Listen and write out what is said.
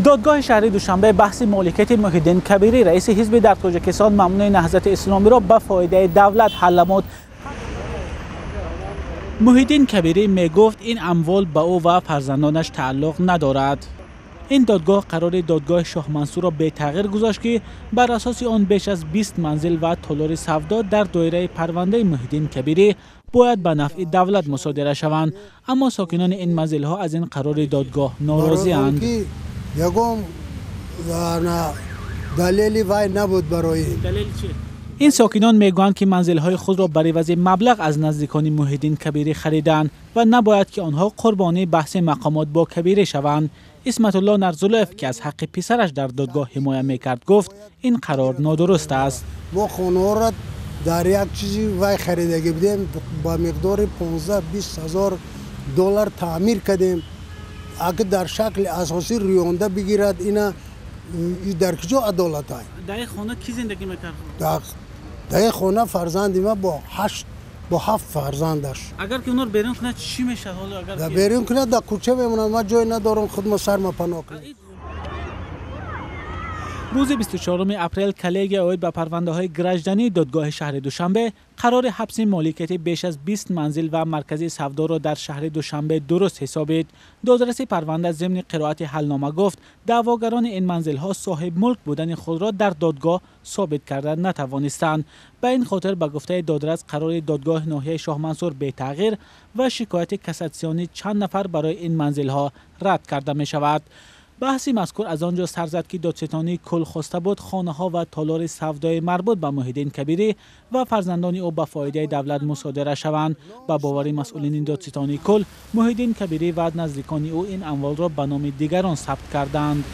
Додгоҳи шаҳри Душанбе баҳси моликияти Муҳиддин Кабирӣ, раиси ҳизби дар Тоҷикистон мамнӯи Наҳзати Исломиро ба фоидаи давлат ҳал намуд. Муҳиддин Кабирӣ мегуфт, ин амвол ба ӯ ва фарзандонаш тааллуқ надорад. Ин додгоҳ қарори додгоҳи Шоҳмансурро бетағйир гузошт, ки бар асоси он беш аз 20 манзил ва толори савдо дар доираи парвандаи Муҳиддин Кабирӣ бояд ба нафъи давлат мусодира шаванд. Аммо сокинони ин манзилҳо аз ин қарори додгоҳ норозианд. Ягон далели вай набуд барои ин сокинон мегӯянд, ки манзилҳои худро бар ивази маблағ аз наздикони Муҳиддин Кабирӣ харидаанд ва набояд ки онҳо қурбонии баҳси мақомот бо Кабирӣ шаванд. Исматулло Нарзулоев, ки аз ҳаққи писараш дар додгоҳ ҳимоя мекард, гуфт ин қарор нодуруст аст. Мо хонаҳоро дар як чизи вай харидагӣ будем, ба миқдори 15-20 ҳазор доллар таъмир кардем. Агар дар шакли асосӣ рӯёнда бигирад, ина дар куҷо адолат ай? Дар ин хона кӣ зиндагӣ мекард? Дар ин хона фарзанди ма бо 8 бо 7 фарзандаш. Агар ки онҳоро берун кунад, чӣ мешавад ҳоло? Агар дар берун кунад, дар кӯча мемонад. Ман ҷой надорам, худма сарма паноҳ кунам. Рӯзи 24 апрел коллегия оид ба парвандаҳои граждании додгоҳи шаҳри Душанбе қарори ҳабси моликияти беш аз 20 манзил ва маркази савдоро дар шаҳри Душанбе дуруст ҳисобид. Додраси парванда зимни қироати ҳалнома гуфт, даъвогарони ин манзилҳо соҳиб мулк будани худро дар додгоҳ собит карда натавонистанд. Ба ин хотир, ба гуфтаи додрас, қарори додгоҳи ноҳияи Шоҳмансур бетағйир ва шикояти кассатсионии чанд нафар барои ин манзилҳо рад карда мешавад. Баҳси мазкур аз он ҷо сар зад, ки додситонии кул хоста буд хонаҳо ва толори савдои марбут ба Муҳиддин Кабирӣ ва фарзандони ӯ ба фоидаи давлат мусодира шаванд. Ба бовари масъулини додситонии кул, Муҳиддин Кабирӣ ва наздикони ӯ ин амволро ба номи дигарон сабт карданд.